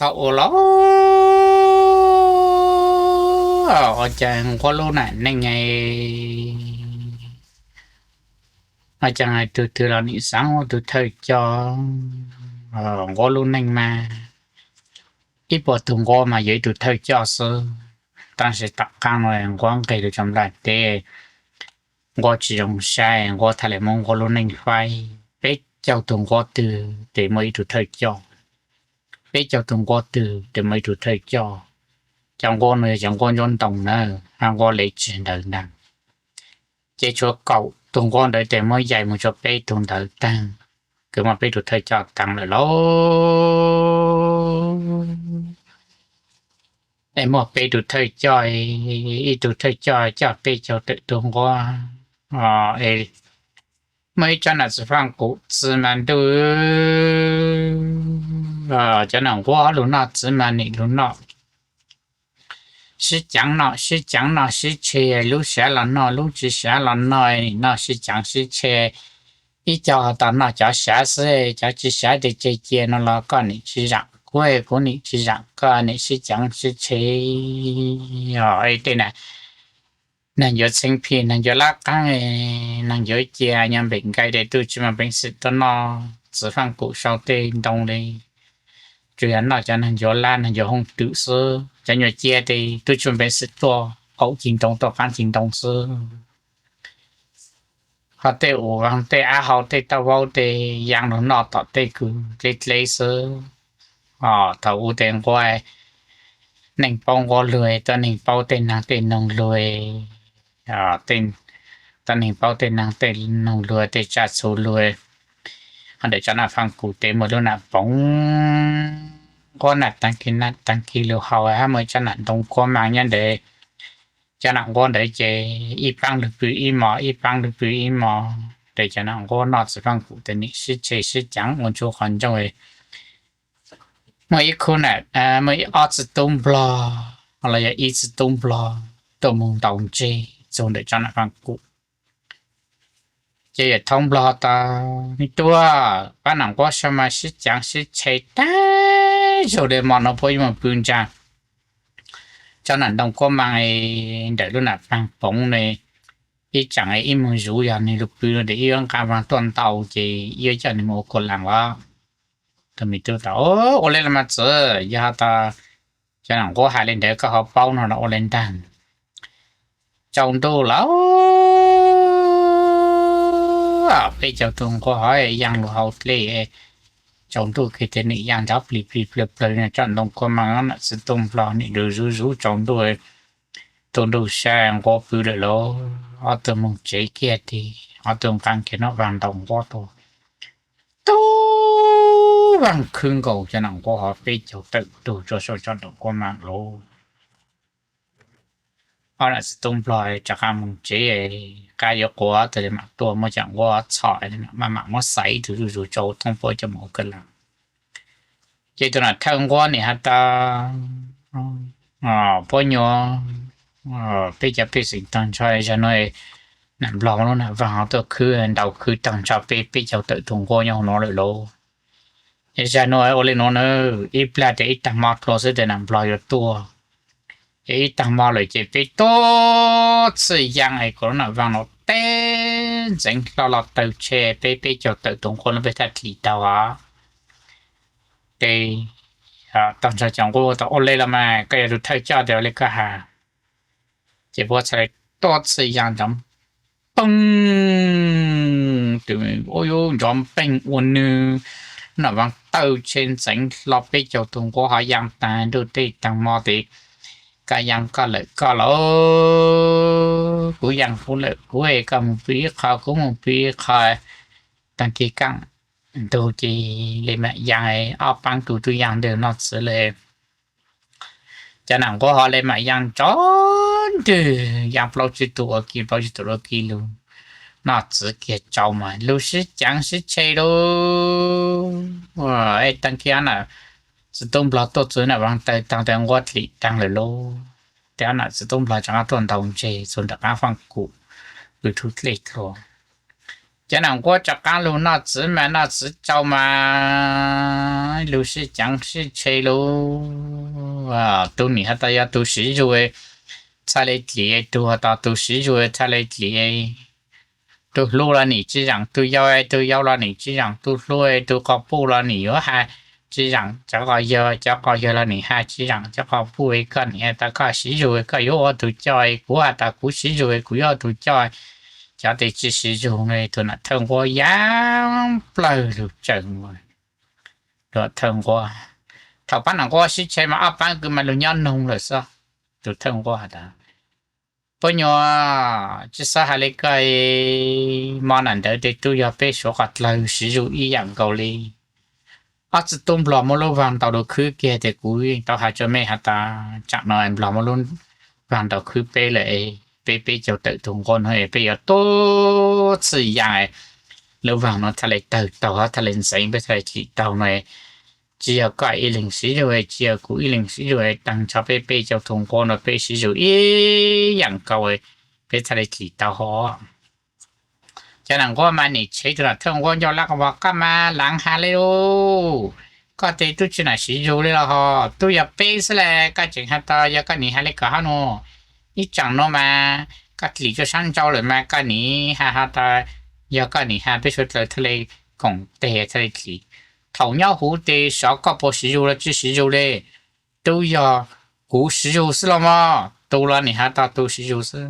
Thaum ub los ua cas Nquab lub nam neej, ua cas tug twg los nim xav ua tus thawj coj. Nquab lub neej mas ib puas tug nquab mas yog ib tug thawj coj xwb. Tab sis tom qab no Nquab nqis lug rau nplaj teb, Nquab tsis zoo saib, Nquab thiaj li muab Nquab lub neej faib. Peb caug tug nquab twg tes muaj ib tug thawj coj, peb caug tug nquab twg tes muaj ib tug thawj coj. Cov nquab no yog cov nquab ntsuab ntoo na, hab nquab lev tseg ntawd ntag. Ces tshuav kaum tug nquab ntawd tes muab yaim mus rau peb tug ntawd taag, kws muaj peb tug thawj coj taag lawm lauj. Es muaj peb tug thawj coj, ib tug thawj coj coj peb caug tawm tug nquab. Es muaj ib tsob nam txiv faaj kum txwv mas ntuj, cov nam nquab lug noj txwv mas nim lug noj sib caav, noj sib caav noj sib tshe, lub sav los noj lub tsis sav los noj, nim noj sib caav sib tshe. Ib co has tas noj cov sav xwb, cov tsis sav tes tseg cia no los koj nim tsis zaam kuv, kuv nim tsis zaam koj, nim sib caav sib tshe. Os, tej na, neeg yuav txheeb phij, neeg yuav lab qaab, neeg yuav cia nyob npeem nqaij tes tub tsis muaj peev xwm tuaj noj txiv faaj kum sau tej ntoo li. Tsuas yog noj cov neeg yuav lab neeg yuav hooj twm xwb, cov nyuas cia tes tub tsis muaj peev xwm tuaj qaum cig ntoo tuaj qaab cig ntoo xwb. Ho tej ua vaag tej ab hau tej taub vaub tes yaa lug noj tom tej kws dleb dleb xwb. Thaum ub tes nquab, neeg paub nquab lug, tuab neeg paub tej naag tej noog lug, tuab neeg paub tej naag tej noog lug, tej tsaj txhu lug. Ho ntawm tsob nam faaj kum tes muaj lub nam poov nquab, nam taag kis nam taag kis lug haus, hab muaj tsob nam ntoo kuab maas nyob ntawd. Cov nam nquab ntawd ces ib paab lug pw ib mos, ib paab lug pw ib mos, tes cov nam nquab noj txiv faaj kum tes nim sib tshe sib caav ua ntsuj qhov ntsoog. Muaj ib khub na, muaj ib ob txiv tub nplog los yog ib txiv tub nplog tuaj moog ntaus ntseg txug ntawm tsob nam faaj kum. Ces yawm thoob nplog tas, me tub, paab nam nquab sau mas sib caav sib tshe tag zug le, mos no puab yuav moog pw ntsaa tsob nam ntoo kuab maas ntawm lub nam paag poov ne. Ib tsaam ib moog zuv, yog nwg lug pw tes ib nqaa vaag tuaj ntau ces ib yuav coj nwg moog ua kuas laas los. Tus me tub tas, ua le los mas txiv, yog has tas cov nam nquab has le ntawd koj ho paub no los ua le ntaag. Tsaus ntuj lawm, peb caug tug nquab ho yaa lug hauv dlej, tsaus ntuj kiag tes nwg yaa nrov plig plig plawg plawg, tsob ntoo kuab maas, nam txiv tub nplog nim lug zuv zuv tsaus ntuj, tu ntuj sab nquab pw lawm lauj. Ob tug moog tsev kiag tes ob tug nqaa kiag noj vaag ntaus nquab tuaj, tub vaag khwb nkaus cov nam nquab ho peb caug tawm tug rua saum tsob ntoo kuab maas lauj. Ob nam txiv tub nplog rov qaab moog tsev, qaab yuav quas tes mam tuaj muab cov nquab txhom, maj mam muab xaiv ib tug zuj zus tsau thoob puab coj moog ua kuas laas. Ces tus nam thawj nquab nim has tas, puab nyuas, peb cov pej xeem taag nrho, zag nuav nam nplog lub nam vaag ho tuaj khwb, ntaus khwb taag nrho peb peb caug tawm tug nquab nyob huv nuav lawm lauj. Es zag nuav ua le nuav na, ib plag tes ib taag mo dlua xwb tes nam nplog yuav tuaj. Es ib taag mo lawm ces peb tuaj txhij yaav es kuas lub nam vaag nuav teb ntxeev hlo los taw tshe peb peb caug tawm tug nquab lub peb thaj dlim taug os. Tes taag nrho cov nquab tas, ua le los mas koj yog tus thawj coj tes ua le koj has. Ces puab txhad le tuaj txhij yaav nrov poog, tus nrov npeeg ua nwg, nam vaag taw tshe ntxeev hlo peb caug tug nquab ho yaa taag ntuj tej taag mo tes, koj yaa koj lawm koj lauj, kuv yaa kuv lawm kuv, koj moog pw ib qho kuv moog pw ib qho. Taag kis kaaj ntug ces le mam yaa, ob paab tug tub yaa ntawd noj txwv le. Cov nam nquab ho le mam yaa nrov ntwg, yaa plaub tsib tug ua ke, plaub tsib tug ua ke lug noj txwv kiag tsau mas lug sib caav sib tshe lauj. Taag kis nam txiv tub nplog tuaj txug nam vaag taw taag tes nquab dlim taag lawm lauj. Tes nam txiv tub nplog rov qaab tuaj ntaus ntseg txug nram qaab faaj kum, pw thub dlej dlua. Cov nam nquab rov qaab lug noj txiv mas noj txiv tsau mas lug sib caav sib tshe lug. Tug nim has tas yog tug siv zug txhaj le dlim, tug has tas tug siv zug txhaj le dlim. Tug hlub los nim tsi zaam tug yau, tug yau los nim tsi zaam tug hlub, tug quas puj los nim yuav has tsi zaam cov quas yawg, cov quas yawg los nim has tsi zaam cov quas puj. Koj nim has tas koj siv zug koj yuav ua tug coj, kuv has tas kuv siv zug kuv yuav ua tug coj. Cov tes tsi siv zug tug nam thawj nquab yaav plawg lug tsawg ua. Tug thawj nquab, thaum paab nam nquab sib tshe mas ob paab kws mas lug nyob noog lawm xwb. Tug thawj nquab has tas, puab nyuas, tsi xob has le koj, mo nam ntawd tes tub yog peb suav qhov dlawg siv zug ib yaam nkaus le. Ob txiv tub nplog muab lub vaag ntaus rua khwb kiag tes kuv yeej tau has rua mej has tas tsaam no nplog muab lub vaag ntaus khwb peb lawm, peb peb caug tawm tug nquab nuav peb yuav tuab txhij yam, lub vaag nuav txhaj le tawg taug, txhaj le ntxeev, peb txhaj le dlim taug no. Tsi yog koj ib leeg siv zug, tsi yog kuv ib leeg siv zug, taag nrho peb peb caug tug nquab nuav peb siv zug ib yaam nkaus, peb txhaj le dlim taug hov. Cov nam nquab mas nim tshev tug nam thawj nquab ncauj lab qas, koj mas laav has le lauj, koj tes tub tsi nam siv zug le los hos, tub yog peb xwb le, koj tseem has tas yog koj nim has le koj hab nuav. Ib tsaam nuav mas koj dlim rua sab nrau lawm mas koj nim has has tas yog koj nim has peb suav dlawg txhaj le koom teg txhaj le dlim. Thaum nyob huv tes xyov koj puas siv zug los tsi siv zug le, tub yog kuv siv zug xwb los mas, tug los nim has tas tug siv zug xwb.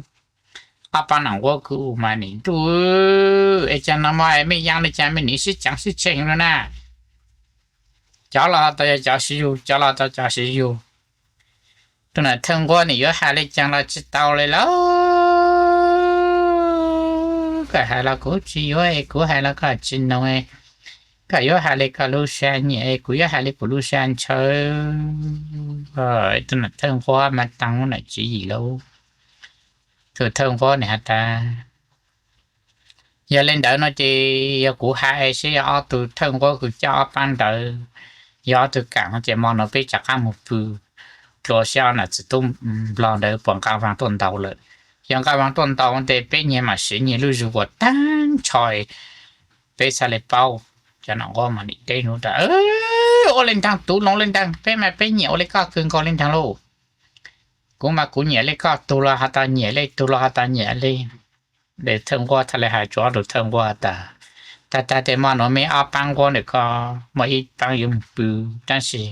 Ob paab nam nquab kws u mas nim ntuj, es caag no mas mej yaa le caag mej nim sib caav sib tshe heev le na. Cov los tas yog cov siv zug, cov los tas cov siv zug. Tug nam thawj nquab nim yuav has le caag los tsi tau le lauj. Koj has los kuv tsi yuav, kuv has los koj tsi noog, koj yuav has le koj lub sab nyam, kuv yuav has le kuv lub sab ntshaw. Tug nam thawj nquab mas taag nam tswv yim lauj. Tug thawj nquab nim has tas, yog le ntawd no ces yog kuv has seb yog ob tug thawj nquab kws coj ob paab ntawd, yog ob tug kaam no ces mo no peb rov qaab moog pw dlua seb ob nam txiv tub nplog ntawd puas nqaa vaag tuaj ntaus lawm. Yog nqaa vaag tuaj ntaus tes peb nyias mam siv nyias lub zug ua taag nrho, peb txhaj le paub. Cov nam nquab mas nim teb nuav tas, ua le ntaag, tus loo le ntaag, peb mas peb nyiam ua le koj kawg nkaus le ntaag lauj. Kuv mas kuv nyiam le koj, tug los has tas nyiam le, tug los has tas nyiam le. Tug thawj nquab txhaj le has rua ob tug thawj nquab tas, tag tag tes mo nuav mej ob paab nquab ntawm ko, muaj ib paab yuav moog pw, tab sis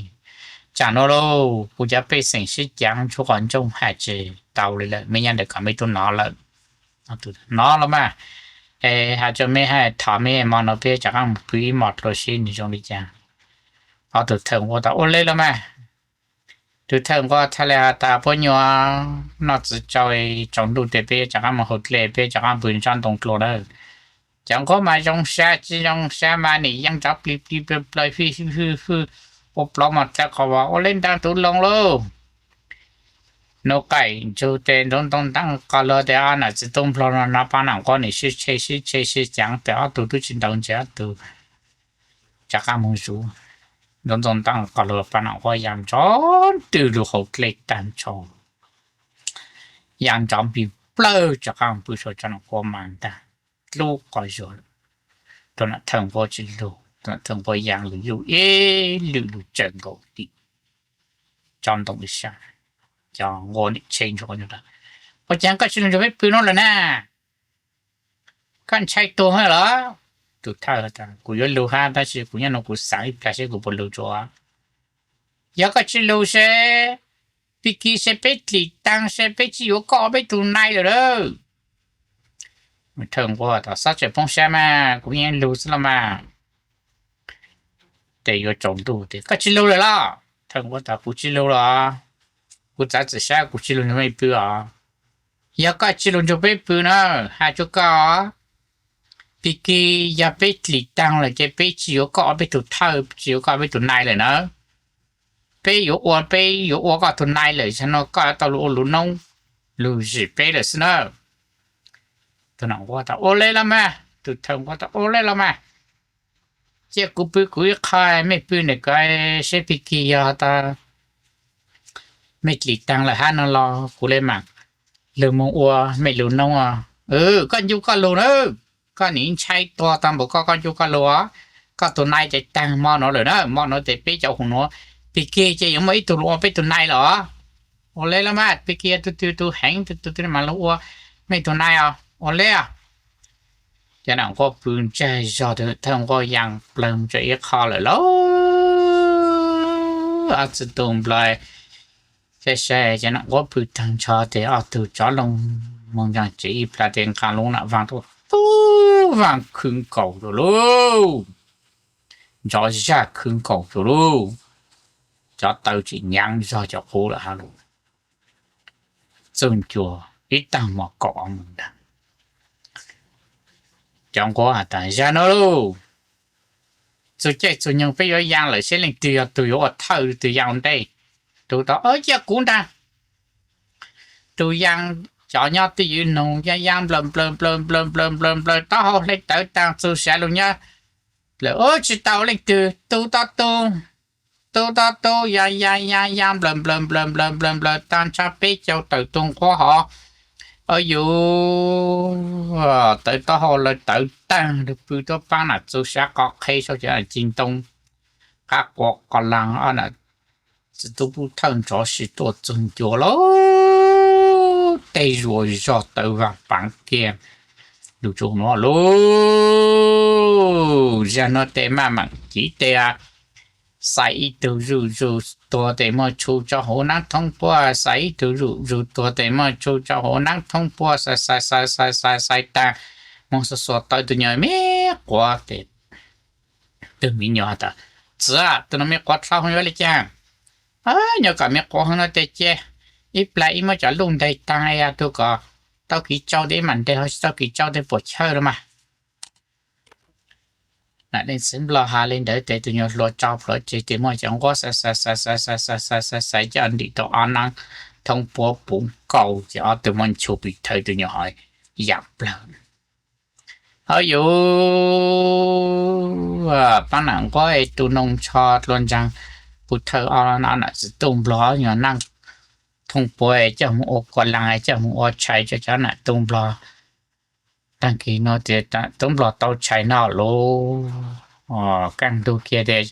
tsaam nuav lauj, kuv cov pej xeem sib caav ntsug quas ntsoog has tsi tau le lawm, mej nyob ntawm ko mej tub nov lawm. Nov los mas, es has rua mej has thov mej mo nuav peb rov qaab moog pw ib mos dlua seb nwg zoo le caag. Ob tug thawj nquab tas ua le los mas. Tug thawj nquab txhaj le has tas puab nyuas, noj txiv tsau, tsaus ntuj tes peb rov qaab moog hauv dlej, peb rov qaab pw ntsab ntoo dlua lawm. Cov nquab mas zoo sab tsi zoo sab mas nim yaa nrov plig plig plaws plaws hwj hwj hwj, ua plaub mos dlawb qhov uas ua le ntaag tus loo lauj. Nuj qaim ntsug tes ntxoov ntoo ntaab qos luag tes ob nam txiv tub nplog no nov paab nam nquab nim sib tshe sib tshe sib caav tes ob tug tub tsi ntaus ntses ob tug rov qaab moog zuv. Ntxoov ntoo ntaab qos luag paab nam nquab yaa nrov ntws lug hauv dlej taag nrho, yaa nrov npig plawg rov qaab pw sau cov nam nquab mas ntaag dlub qos zuag. Tug nam thawj nquab tsi lug, tug nam thawj nquab yaa lug yuj ib lwm lug tsawm nkaus tim tsob ntoo ib sab. Cov nquab nim tshe ntsuag, ua caag koj tsi lug nrug peb pw nuav lawm na? Koj ntshai tuag los? Tug thawj tas kuv yuav lug hab, tab sis kuv nyob nuav kuv xaav ib plag seb kuv puas lug tsuav. Yog koj tsi lug seb, Pig Kig seb peb dlim taag seb peb tsi yuav koj ob peb tug nai lawm lauj. Thawj nquab tas xob tseem poob sab mas, kuv yeej lug xwb los mas. Tes yuav tsaus ntuj tes koj tsi lug lawm los? Thawj nquab tas kuv tsi lug los, kuv txav txim sab kuv tsi lug nrug mej pw os. Yog koj tsi lug nrug peb pw na, has rua koj, Pig Kig yog peb dlim taag lawm ces peb tsi yuav koj ob peb tug thawj, tsi yuav koj ob peb tug nai lawm na. Peb yuav ua, peb yuav ua koj tug nai lawm, tam sim no koj tau lug ua lug noob lug zim peb lawm xwb na. Tug nam nquab tas ua le los mas, tug thawj nquab tas ua le los mas. Cia kuv pw kuv ib qho, mej pw ntawm ko seb Pig Kig yog tas mej dlim taag lawm hab no los kuv le maam lug moog ua mej lug noob os. Koj ncu koj lug na, Koj nim ntshai tuag tag npaum koj, koj ncu koj lug, koj tus nai ces taag hmo nuav lawm na, hmo nuav ces peb cov huv nuav pig kig ces yuav muaj ib tug lug ua peb tus nai los. Ua le los mas, pig kig tug twg tug heev tug twg mas lug ua mej tug nai os, ua le. Cov nam nquab pw ntsag zog, thawj nquab yaa plawg mus rau ib qho lawm lauj. Ob txiv tub nplog saib saib cov nam nquab pw taag nrho tes ob tug tsov loo moog ntsaa tsev ib plag tes nqaa lub nam vaag tuaj tub vaag khwv nkaus rua lauj. Nrov zaj khwv nkaus rua lauj. Cov taw tseem nyaav zog cov qub lawm hab lauj. Txug ncua ib taag mos kaum ob moos ntag. Cov nquab has tas, zag nuav lauj, txug caij txug nyoog peb yuav yaa lawm seb leej twg yog tug yuav ua thawj tug yaa ua ntej. Tug tod, cia kuv ntaag. Tug yaa, cov nyob twj ywm noog yaa yaa nplawm nplawm nplawm nplawm nplawm nplawm nplawm taub hau hle tawv taag txug sav lug nyob lawm, tsi tau leej twg, tug tod tug, tug tod tug yaa yaa yaa yaa nplawm nplawm nplawm nplawm nplawm nplawm taag nrho peb caug tawm tug nquab hov. Au yus, tawv taub hau lawv tawv taag lug pw tuab paab nam txug sav qov qhe saum cov nam cig ntoo, qab qua qos laag ob nam txiv tub pub thawj nrov si tuaj txug ncua lauj, teg zuas zog tawv vaag paav kiag lug tsuas nuav lauj. Zag nuav tes maj mam kiv tes, xais ib tug zuj zus tuag tes muaj tshu rau huv naab thoob puab, xais ib tug zuj zus tuag tes muaj tshu rau huv naab thoob puab, xais xais xais xais xais xais taag, moog xuas xuas taw tug nyuag me quav tes tug me nyuam has tas, txiv, tug no me quav dlhau heev yuav le caag? Nyuam kom me quav heev no tes cia ib plag ib muab cov luj nteg taag, yog tug kom tau kev tsau tes ib mam nteg, ho tsi tau kev tsau tes puam chawj lawm mas. Nam leej txiv nplog has le ntawd tes tug nyuag hluas tso plhuav tseg tes muaj cov nquab xais xais xais xais xais xais xais xais xais coj ntim tau ob naab thoob puab puv nkaus ces ob tug muab nchu pim thawj tug nyuag hov yam plawg. Au yus, paab nam nquab es tu noo ntsho dlua ntsaag, pub thawj ob nam txiv tub nplog nyuag naab thoob puab coj moog ua kua laag coj moog ua tshais rua cov nam tub nplog. Taag kis no tes tub nplog tau tshais noj lauj. Kaaj ntug kiag tes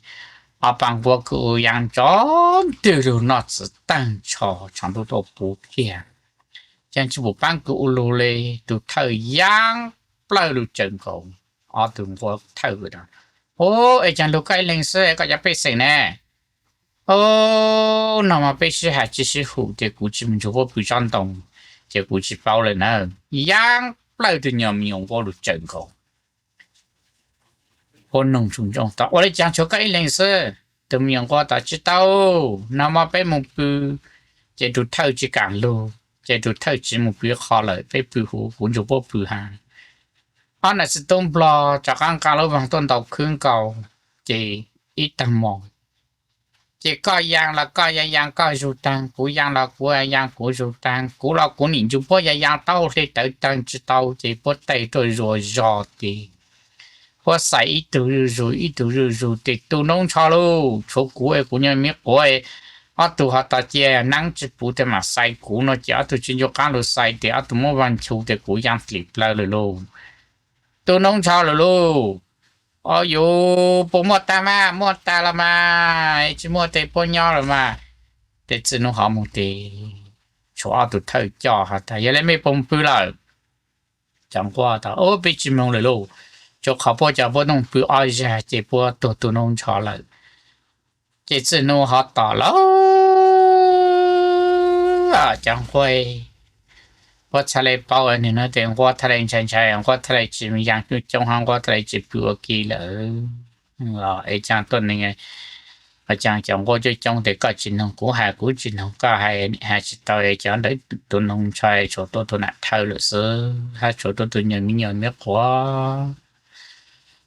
ob pab nquab kws ua yaa nrov ntwg lug noj txiv taag nrho, tshav ntuj tuaj puv kiag. Caag tsi pum paab kws ua lug le, tug thawj yaa plawg lug tsawv nkaus. Ob tug nquab thawj, u, es caag lug koj ib leeg xwb koj cov pej xeem ne? U, nag hmo peb sib has tsi sib hum ces kuv tsi mus nrug puab pw tsob ntoo ces kuv tsi paub lawm na. Yaa plawg tug nyuag me nyuam nquab lug tsawv nkaus. Puab noog tsuj ntsoov tas, ua le caag tshuav koj ib leeg xwb? Tug me nyuam nquab tas, tsi tau, nag hmo peb mus pw ces tug thawj tsi kaam lug ces tug thawj tsi mus pw qho lawm, peb pw huv, kuv nrug puab pw hab. Ob nam txiv tub nplog rov qaab nqaa lub vaag tuaj ntaus khwb nkaus ces ib taag mos ces koj yaa los koj yaa yaa koj zug taag, kuv yaa los kuv yaa kuv zug taag, kuv los kuv nim ncu puab yaa yaa taub hau hle tawv taag tsi tau ces puab tej tuaj zuas zog ces puab xais ib tug zuj zus ib tug zuj zus tes tu noob ntsho lauj. Tshuav kuv es kuv nyuag me quav, ob tug ho tas cia naab tsi puv tes maam xais kuv no ces ob tug tsi ncu qaab lug xais tes ob tug muab vaag nchu tes kuv yaa dlim plawg lawm lauj. Tu noob ntsho lawm lauj. Au yus, puas muaj taag mas? Muaj taag los mas, tsi muaj tes puab nyob lawm mas. Tes txij nuav hov moog tes tshuav ob tug thawj coj has tas, yog le mej puas moog pw lawm? Cov nquab tas, u, peb tsi moog lawm lauj, rua qhov puab cov puab noog pw ob zag ces puab tuag tu noob ntsho lawm. Ces txij nuav hov tom lauj, cov nquab puab txhaj le paub nwg nuav tes nquab txhaj le ntshai ntshai, nquab txhaj le tsi yaa coob coob hab nquab txhaj le tsi pw ua ke lawm. Es caag tuab neeg, caag cov nquab coob coob tes koj tsi noog kuv has kuv tsi noog koj has, has tsi tau, cov ntawd tu noob ntsho tshuav tuab tug nam thawj lawm xwb hab tshuav tuab tug nyuag me nyuam me quav.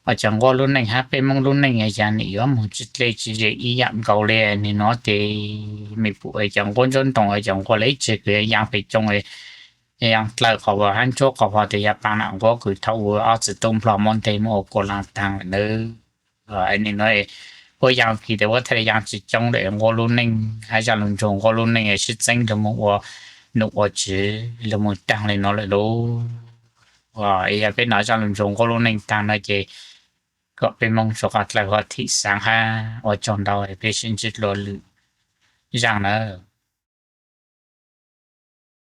Cov nquab lub neej hab peb Moob lub neej yog nim yuav moog tsi dle tsi ze ib yaam nkaus le. Nwg nuav tes mej pum cov nquab ntsuab ntoo, cov nquab le tseg kws yaa pem coob, yaa dlawg qhov vag hab ntsuab qhov vag tes yog paab nam nquab kws thaum ub ob txiv tub nplog muab nteg muab ua kua laag taag lawm nawb. Nwg nuav puab yaa kis tes puab txhaj le yaa tsi coob le. Nquab lub neej hab zaj lug nrug nquab lub neej sib txeeb lug moog ua num ua tswv lug moog taag le nuav lawm lauj. Yog peb hnov zaj lus ntsuag nqub lub neej tag no ces kom peb Hmoob suav qab dlawg huv thim xaav hab ua tsaug ntau, peb sib ntsib dlua lwm zaj na.